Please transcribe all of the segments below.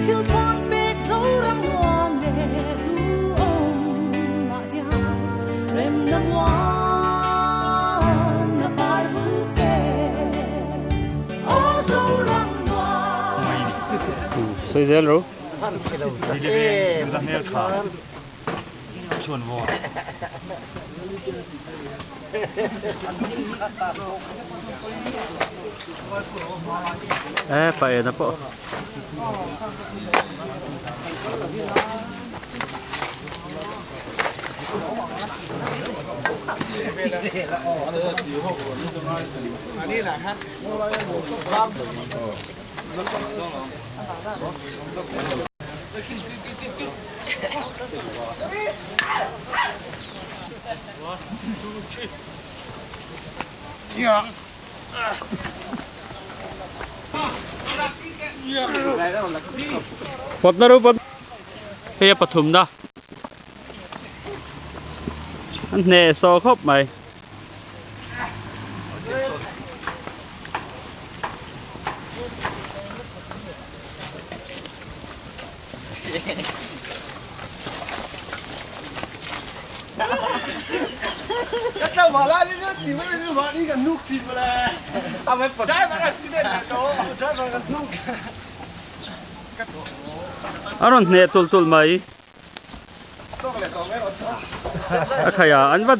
Thil thlawn pek Zoram nuam leh duhawmah hian remna muan a par vul se. Aw Zoram nuam. Sawi zel ro. E pa ena pawh. Pawtna ro pawt hei a pathumna an hneh saw khawp mai. A rawn hneh tulh tulh mai. A khai a an va.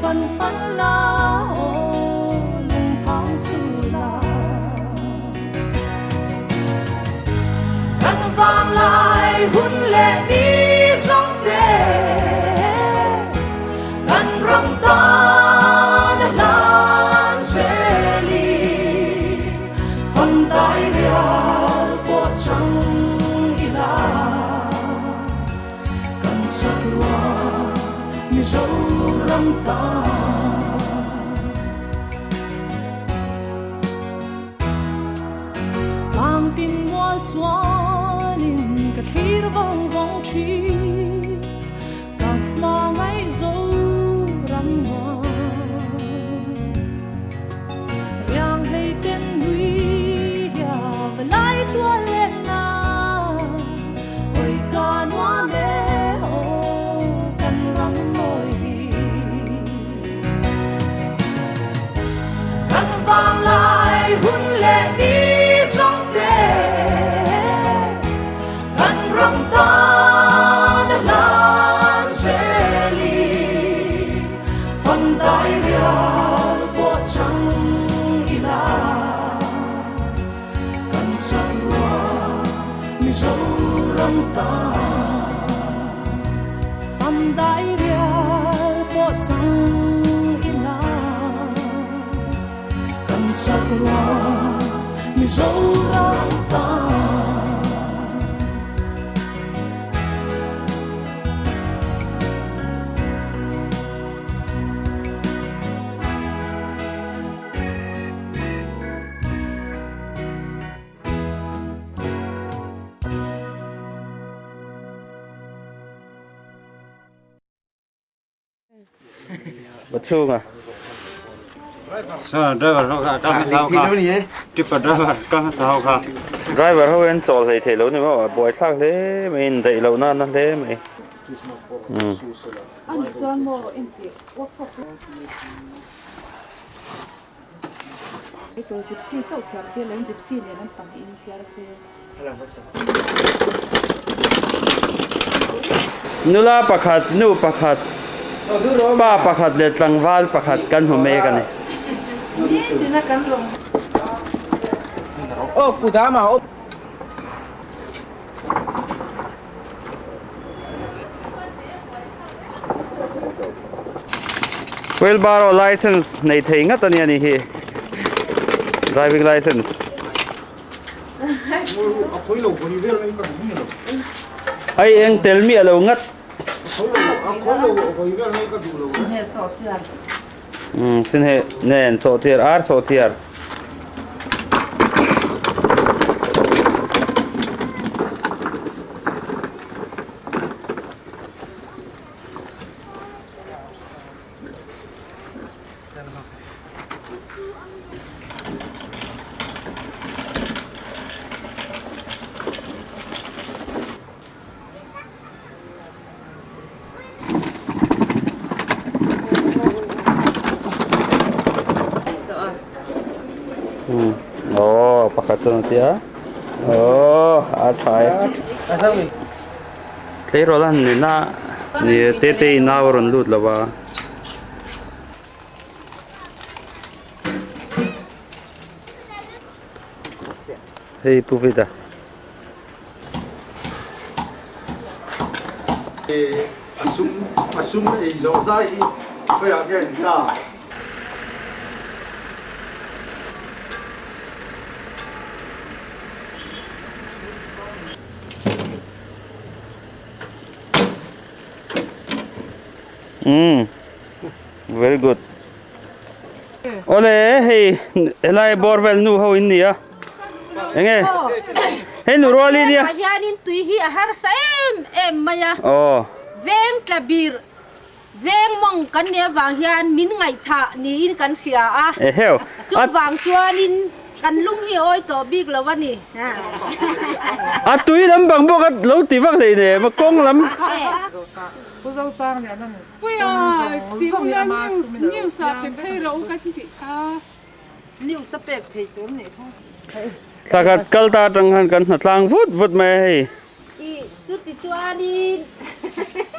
Fan fan la. chuanin ka thlir vawng vawng thin ka hmangaih Zoram nuam. Riang hlei ten nui hia va lai tual leh na oi ka nuam e aw kan ram mawi hi. Kan vang lai hun leh ni zawng te kan ram tan a hlan zel i fam dai rial pawh chang ila kan sak ruang Mizoram tan. Fam dai rial pawh chang ila kan sak ruang Mizoram tan. Chhunga. Driver ho hian chawl hlei thei lo ni maw a buaithlak hle mai in daih loh nana hle mai. Nula pakhat, nu pakhat, pa pakhat leh tlangval pakhat kan hmu mek a ni. Wheelbarrow license nei thei ngat a nia ni hi driving license. Ai eng tel miah lo ngat. Sinhe nen sawhchiar ar sawhchiar. Aw pakhat chuan a ti a aw a tha e tleirawl a han ni na ni te te in nau a rawn lut lo va. Hei Pu Vida. A sum a sum ei zawh zai hi khawiah nge an ta? Umm very good. Awle hei helai bawr vel nu ho in ni a enge hei nu ruali nia. Hengah hianin tui hi a harsa em em mai a. Aw. Veng tla bir veng mawng kan nih avang hian min ngaihthah niin kan hria a. Eheu. Chuvang chuanin kan lung hi a awi tawh bik lo a ni. A tui lam bang bawk a lo ti vak hlei nen a kawng lam. Pu Zosang lian a ni. Puia tihna news news ah pe phei rawh u ka tih kha. News a pek thei tur nih kha. Thla khat kal ta atang khan kan hna tlang vut vut mai a hei. I chuti chuanin.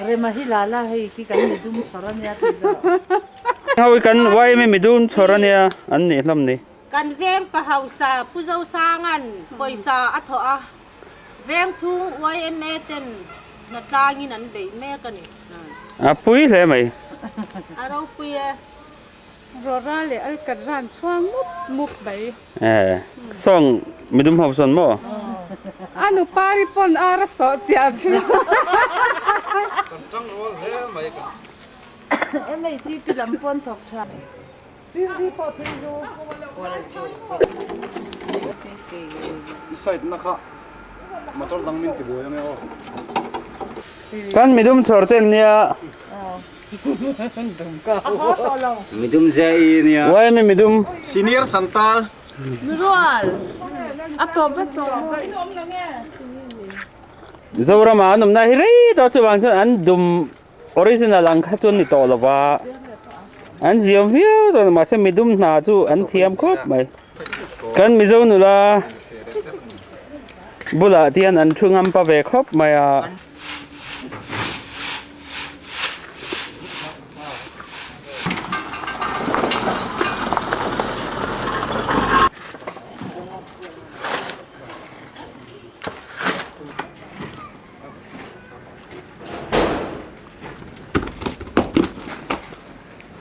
Rema hi la la hei khi kan mi dum chhawr a nia tih rawh. Ho hi kan yma mi dum chhawr a nia an nih hlawm ni. Kan veng pa hausa Pu Zosanga'n pawisa a thawh a, veng chhung yma ten hna tlangin an beih mek a ni. A pui hle mai. A ropui e. Rawra leh alkat ran chhuang mup mup mai. E, sawng midum ho sawn maw? A nupari pawn ar a sawh chiah thin. Kan tang rual hle mai kan. MHP lam pawn thawk tha. I side na kha. Kan midum chhawr te an nia. Midum zai nia. Why mi midum? Senior Santal. Zorama an awmna hi rei tawh chuvang chuan an dum original ang kha chuan ni tawh lo va, an ziam viau tawh mahse midum hna chu an thiam khawp mai. Kan Mizo nula bulah te hian an thu ngam pa ve khawp mai a.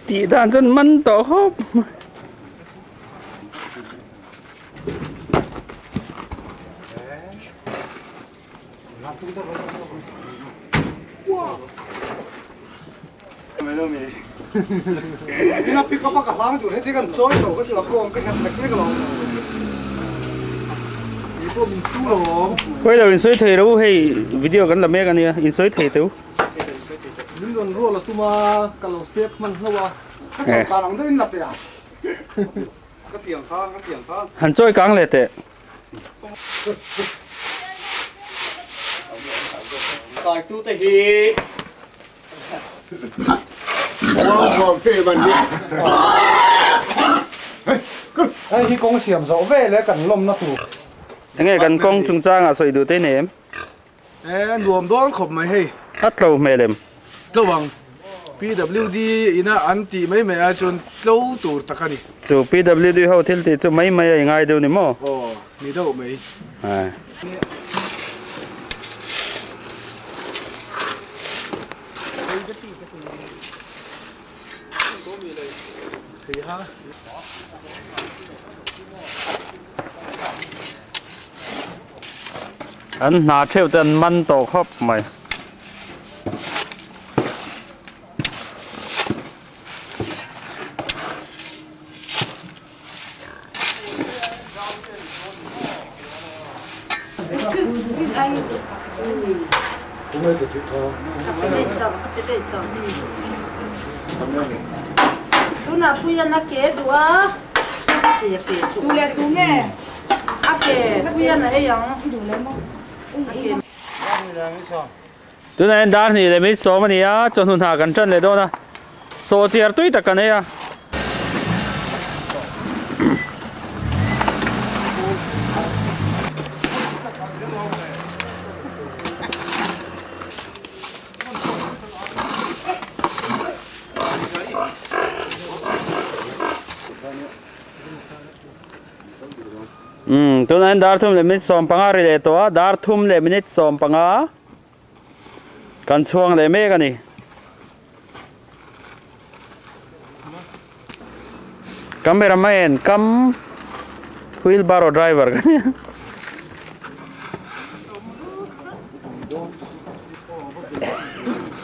Tih dan chuan man tawh khawp mai. Khawi lo in sawi thei ro hei video kan la mek ania in sawi thei teu. Han chawi kang leh teh. Hei hi kawng siam zawh vel e kan lawmna tur. Enge kan kawng chungchangah sawi duh te nei em? E nuam dawn khawp mai hei. A tlo hmel em? Tlo ang. PWD ina an tih mai mai ai chuan tlo tur tak a ni. Chu PWD ho thil tih chu mai mai a i ngai deuh ni maw? Aw, ni deuh mai. Ai. An hna theuh te an man tawh khawp mai. Tunah puian a ke duh a. A ke puian a ei ang. A ke. Tunah hian dar hnih leh minute sawm a ni a, chawhnu hna kan tan leh dawn a, saw chiar tui tak kan ei a. Umm tunah hian dar thum leh minute 15 ri leh tawh a, dar thum leh minute 15 kan chhuang leh mek a ni. Cameraman kam wheelbarrow driver ka nia.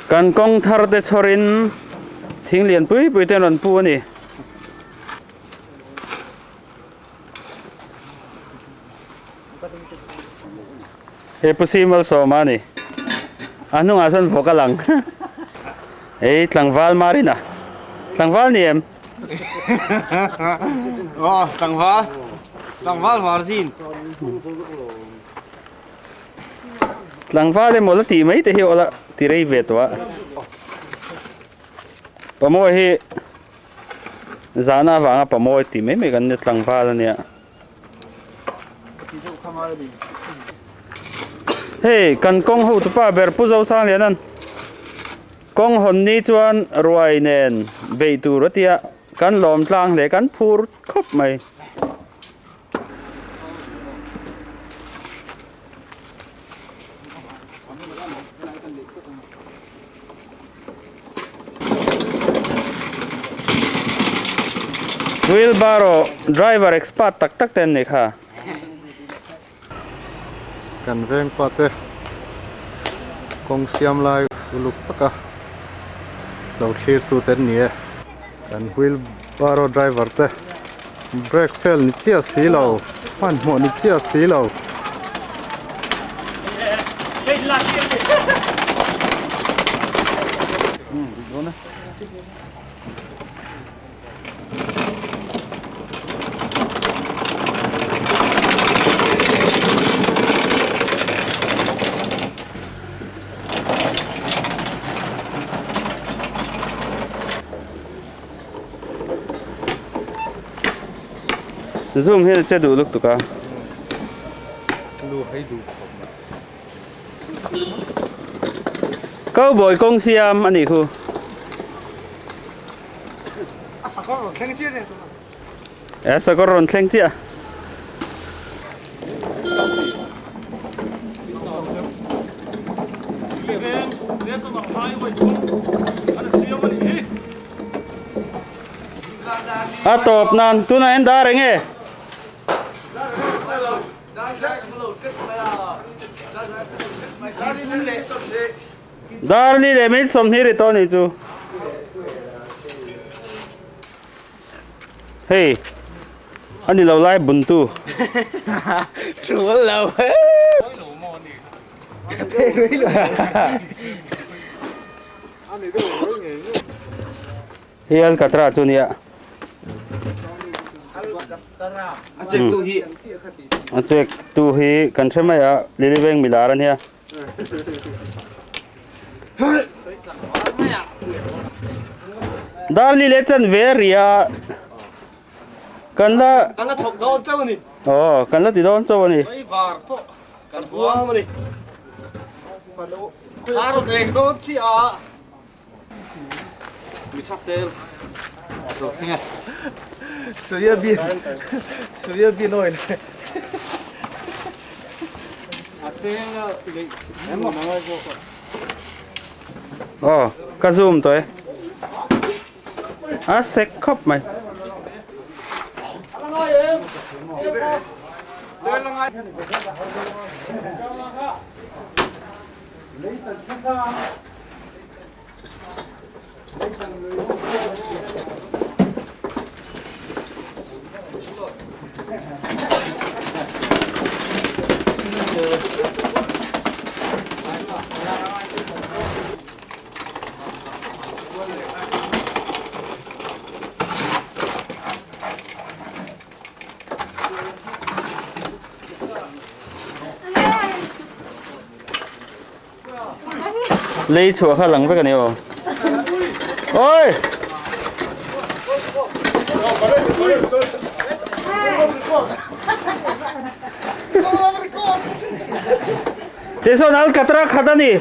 Kan kawng thar te chhawrin thing lian pui pui te an rawn pu a ni. He Pu Simal Sawma a ni. A hnungah sawn vawk a lang. Ei tlangval Marina. Tlangval ni em? Aw tlangval. Tlangval var zin. Tlangval emaw la tih mai te hi awla ti rei ve tawh a. Pamawi hi zahna avanga pamawi tih mai mai kan nia tlangval a nia. Hei kan kawng ho tupa ber Pu Zosangliana'n kawng hawn ni chuan ruai nen beih tur a tia kan lawm tlang hle kan phur khawp mai. Wheelbarrow driver expert tak tak te an nei kha. Kan veng pa te kawng siam lai uluk taka lo thlir tu te an ni e. Kan wheelbarrow driver te brake fail ni chiah si lo hmanhmawh ni chiah si lo. Zoom hian a che duh lutuk a. Lu hei duh khawp mai. Cowboy kawng siam a nih khu. A sakawr rawn thleng chiah nia tunah. E sakawr rawn thleng chiah. A tawp nan tunah en dar eng e? Dar li leh min 20 ri tawh ni chu. Hei a ni lo lai buntu. Tul lo. Hei Alcatra chu nia. A check tu hi. A check tu hi kan hre mai a Liliveng milar a nia. Darli leh chan ve ria kan la kan la thawk dawn chauh a ni. Aw kan la ti dawn chauh a ni. Var pawh kan huam a ni. Thar rawn eng dawn chiah a. Mi chak tel lo thleng e. Soya bean soya bean oil. A tel a lei emaw ngai zawk a. Aw ka zoom tawh e. A sek khawp mai. Lei chhuah kha lang vek a ni aw. Oi! Tichuan Alcatraz khat a ni.